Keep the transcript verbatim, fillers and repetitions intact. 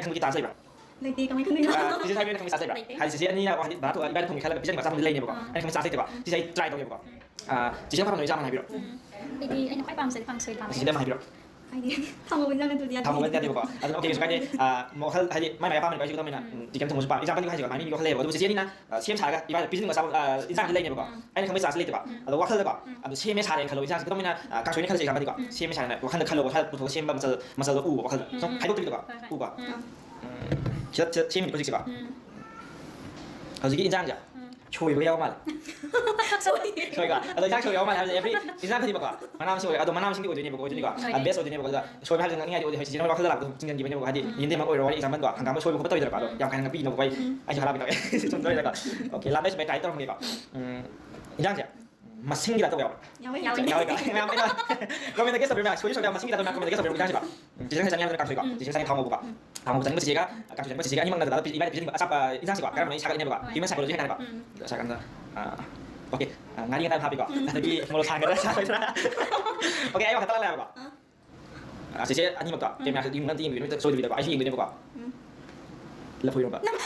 ꯅꯪ ꯈꯪꯕꯒꯤ ꯇꯥꯟꯁ ꯂꯩꯕ꯭ꯔꯥ? ꯂꯩꯇꯦ, ꯀꯃꯥꯏꯅ ꯈꯪꯗꯣꯏꯅꯣ? ꯑꯥ, ꯆꯤꯆꯦ ꯁꯥꯏꯕꯤꯅ ꯈꯪꯕꯒꯤ ꯇꯥꯟꯁ ꯂꯩꯕ꯭ꯔꯥ? ꯂꯩꯇꯦ꯫ ꯍꯥꯏꯗꯤ ꯆꯤꯆꯦ ꯑꯅꯤꯅ ꯍꯥꯏꯗꯤ ꯚꯥꯔꯠ ꯊꯣꯛꯑꯒ ꯏꯕꯥꯅꯤ ꯊꯣꯡꯒꯦ ꯈꯜꯂꯒ ꯄꯤꯖꯅꯤꯡꯕ ꯑꯆꯥꯄꯣꯠ ꯂꯩꯅꯦꯕꯀꯣ꯫ ꯑꯥ꯫ ꯑꯩꯅ ꯈꯪꯕ ꯆꯥꯁ ꯂꯩꯇꯦꯕ꯫ ꯆꯤꯆꯦ ꯑꯩ ꯇ꯭ꯔꯥꯏ ꯇꯧꯒꯦꯕꯀꯣ꯫ ꯎꯝ꯫ ꯑꯥ, ꯆꯤꯆꯦ ꯐꯝꯐꯝꯗ ꯏꯆꯥ ꯑꯃ ꯍꯥꯏꯕꯤꯔꯣ꯫ ꯎꯝ꯫ ꯑꯩꯗꯤ ꯑꯩꯅ ꯈ꯭ꯋꯥꯏ ꯄꯥꯝꯖꯩ ꯀꯥꯡꯁꯣꯏ ꯄꯥꯝꯃꯦ꯫ ꯆꯤꯆꯦꯗꯤ ꯑꯃ ꯍꯥꯏꯕꯤꯔꯣ꯫ ꯍꯥꯏꯗꯤ ꯊꯥꯎ ꯉꯧꯕ ꯏꯟꯖꯥꯡ ꯅꯠꯇ꯭ꯔꯗꯤ ꯌꯥꯗꯦ꯫ ꯊꯥꯎ ꯉꯧꯕ ꯅꯠꯇꯦ ꯌꯥꯗꯦꯕꯀꯣ꯫ ꯑꯗꯨꯅ okay, ꯀꯩꯁꯨ ꯀꯥꯏꯗꯦ꯫ ꯑꯥ, ꯋꯥꯈꯜ ꯍꯥꯏꯗꯤ ꯃꯥꯏ ꯃꯥꯏ ꯑꯄꯥꯝꯕꯅꯤꯀꯣ, ꯑꯩꯁꯨ ꯈꯨꯗꯝ ꯑꯣꯏꯅ, ꯎꯝ꯫ ꯎꯝ, chicken ꯊꯣꯡꯕꯁꯨ ꯄꯥꯝꯃꯦ꯫ ꯏꯆꯥ ꯄꯟꯒꯤ ꯍꯥꯏꯁꯦꯀꯣ, ꯃꯥꯏ ꯃꯤꯒꯤ ꯋꯥꯈꯜ ꯂꯩꯌꯦꯕ꯫ ꯑꯗꯨꯕꯨ ꯆꯤꯆꯦ ꯑꯅꯤꯅ, ꯑꯥ, ꯁꯦꯝ ꯁꯥꯔꯒ ꯏꯕꯥꯅꯤ ꯄꯤꯖꯅꯤꯡꯕ ꯑꯆꯥꯄꯣꯠ, ꯑꯥ, ꯏꯟꯖꯥꯡꯗꯤ ꯂꯩꯅꯦꯕꯀꯣ꯫ ꯎꯝ꯫ ꯑꯩꯅ ꯈꯪꯕ ꯆꯥꯁ ꯂꯩꯇꯦꯕ꯫ ꯎꯝ꯫ ꯑꯗꯣ ꯋꯥꯈꯜꯗꯀꯣ, ꯎꯝ꯫ ꯑꯗꯨ ꯁꯦꯝꯃꯦ ꯁꯥꯔꯦꯅ ꯈꯜꯂꯣ, ꯏꯟꯖꯥꯡꯁꯦ ꯈꯨꯗꯝ ꯑꯣꯏꯅ, ꯑꯥ, ꯀꯥꯡꯁꯣꯏꯅ ꯈꯜꯂꯁꯦ example ꯗꯤꯀꯣ꯫ ꯎꯝ꯫ ꯁꯦꯝꯃꯦ ꯁꯥꯔꯦꯅ ꯋꯥꯈꯜꯗ ꯈꯜꯂꯣ, ꯋꯥꯈꯜ ꯄꯨꯊꯣꯛꯑꯒ ꯁꯦꯝꯕ ꯃꯆꯜ, ꯃꯆꯜꯗꯣ ꯎꯕ ꯋꯥꯈꯜꯗ꯫ ꯁꯨꯝ ꯎꯝ꯫ ꯈꯥꯏꯗꯣꯛꯇꯕꯤꯗꯀꯣ꯫ ꯎꯝ꯫ ꯎꯕ꯫ ꯎꯝ꯫ ꯎꯝ꯫ ꯁꯤꯗ, ꯁꯤꯗ ꯁꯦꯝꯃꯤꯅꯤꯀꯣ ꯍꯧꯖꯤꯛꯁꯦꯀꯣ꯫ ꯎꯝ꯫ ꯍꯧꯖꯤꯛꯀꯤ ꯏꯟꯖꯥꯡꯁꯦ ꯎꯝ꯫ ꯁꯣꯏꯕ ꯌꯥꯎ ꯃꯥꯜꯂꯦ꯫ ꯁꯣꯏ꯫ ꯁꯣꯏꯀꯣ꯫ ꯑꯗꯣ ꯏꯟꯖꯥꯡ ꯁꯣꯏꯕ ꯌꯥꯎ ꯃꯥꯜꯂꯦ ꯍꯥꯏꯕꯁꯦ every ꯏꯟꯖꯥꯡ ꯈꯨꯗꯤꯡꯃꯛꯀꯣ꯫ ꯃꯅꯥ ꯃꯁꯤꯡ ꯑꯣꯏꯔꯦ, ꯑꯗꯣ ꯃꯅꯥ ꯃꯁꯤꯡꯗꯤ ꯑꯣꯏꯗꯣꯏꯅꯦꯕꯀꯣ, ꯑꯣꯏꯗꯣꯏꯅꯤꯀꯣ꯫ ꯎꯝ, ꯑ, ꯑꯣꯏꯗꯣꯏꯅꯦ꯫ Best ꯑꯣꯏꯗꯣꯏꯅꯦꯕꯀꯣ꯫ ꯑꯗꯨꯗ ꯁꯣꯏꯕ ꯍꯥꯏꯕꯁꯦ ꯉꯛꯅꯤꯡꯉꯥꯏꯗꯤ ꯑꯣꯏꯗꯦ꯫ ꯍꯣꯏ, ꯆꯤꯆꯦꯅ ꯋꯥꯈꯜꯗ ꯂꯥꯛꯄꯗꯣ ꯆꯤꯡꯁꯤꯟꯈꯤꯕꯅꯦꯕꯀꯣ꯫ ꯍꯥꯏꯗꯤ ꯎꯝ꯫ ꯌꯦꯟꯗꯦꯝ ꯑꯃ ꯑꯣꯏꯔꯣ, ꯋꯥꯔꯤ example ꯀꯣ꯫ ꯍꯪꯒꯥꯝ ꯑꯃ ꯁꯣꯏꯕ ꯈꯣꯠꯄ ꯇꯧꯔꯤꯗꯅꯀꯣ꯫ ꯑꯗꯣ ꯎꯝ꯫ ꯌꯥꯝ ꯀꯥ ꯍꯦꯟꯅ ꯉꯛꯄꯤꯅꯣꯀꯣ꯫ ꯑꯩ, ꯎꯝ꯫ ꯑꯩꯁꯨ ꯍꯔꯥꯎꯒꯦ ꯇꯧꯋꯦ꯫ ꯁꯨꯝ ꯇꯧꯔꯤꯗꯅꯀꯣ꯫ ꯎꯝ꯫ Okay, last batch ꯇ try ꯇꯧꯔꯝꯒꯦꯀꯣ꯫ ꯎꯝ꯫ ꯎꯝ, ꯏꯟꯖꯥꯡꯁꯦ ꯃꯁꯤꯡꯒꯤ ꯇꯥꯏꯞ ꯇꯧꯕ ꯌꯥꯎꯕ꯭ꯔꯥ? ꯌꯥꯎꯋꯦ꯫ ꯌꯥꯎꯋꯦ꯫ ꯌꯥꯎꯋꯦꯀꯣ꯫ ꯃꯌꯥꯝ ꯑꯩꯅ comment ꯗ guess ꯇꯧꯕꯤꯌꯨ, ꯃꯌꯥꯝ꯫ ꯁꯣꯏꯗꯤ ꯁꯣꯏꯗ ꯃꯁꯤꯡꯒꯤ ꯇꯥꯏꯞ ꯇꯧꯕ ꯃꯌꯥꯝ comment ꯗ guess ꯇꯧꯕꯤꯌꯨ, ꯏꯟꯖꯥꯡꯁꯦꯀꯣ꯫ ꯎꯝ, ꯆꯤꯆꯦ ꯉꯁꯥꯏ ꯆꯥꯅꯤꯡꯉꯥꯏ ꯀꯥꯡꯁꯣꯏꯀꯣ꯫ ꯎꯝ꯫ ꯆꯤꯆꯦ ꯉꯁꯥꯏ ꯊꯥꯎ ꯉꯧꯕꯀꯣ꯫ ꯎꯝ꯫ ꯊꯥꯎ ꯉꯧꯕ ꯆꯥꯅꯤꯡꯕ ꯆꯤꯆꯦꯒ, ꯀꯥꯡꯁꯣꯏ ꯆꯥꯅꯤꯡꯕ ꯆꯤꯆꯦꯒ ꯑꯅꯤꯃꯛꯅ ꯗꯗꯥꯗ ꯄꯤ-, ꯏꯕꯥꯅꯤ ꯄꯤꯖꯅꯤꯡꯕ ꯑꯆꯥꯄ-, ꯏꯟꯖꯥꯡꯁꯦꯀꯣ꯫ ꯎꯝ꯫ ꯀꯔꯝꯕꯅ ꯏꯁꯥꯒ ꯏꯅꯦꯕꯀꯣ꯫ ꯍꯣꯏ꯫ Human psychology ꯍꯥꯏꯇꯥꯔꯦꯀꯣ꯫ ꯎꯝ꯫ ꯑꯗꯨ ꯁꯥꯔꯀꯥꯟꯗ, ꯑꯥ, okay, ꯑꯥ, ꯉꯥꯔꯤ ꯉꯇꯥꯏ ꯍꯥꯞꯄꯤꯀꯣ꯫ ꯎꯝ꯫ ꯑꯗꯒꯤ ꯃꯣꯔꯣꯛ ꯁꯥꯍꯟꯒꯗ꯭ꯔꯥ ꯁꯥꯔꯣꯏꯗ꯭ꯔꯥ? Okay, ꯑꯩ ꯋꯥꯈꯜ ꯇꯠꯂ ꯂꯩꯔꯦꯕꯀꯣ꯫ ꯑꯥ꯫ ꯑꯥ, ꯆꯤꯆꯦ ꯑꯅꯤꯃꯛꯇꯣ ꯎꯝ꯫ Camera ꯁꯦ ꯌꯦꯡꯕ ꯑꯝꯇ ꯌꯦꯡꯕꯤꯌꯨ, ꯅꯨꯃꯤꯠꯇ ꯁꯣꯏꯗꯕꯤꯗꯀꯣ꯫ ꯑꯩꯁꯨ ꯌꯦꯡꯗꯣꯏꯅꯦꯕꯀꯣ꯫ ꯎꯝ꯫ ꯂꯐꯨ ꯏꯔꯣꯝꯕ꯫ ꯅꯪ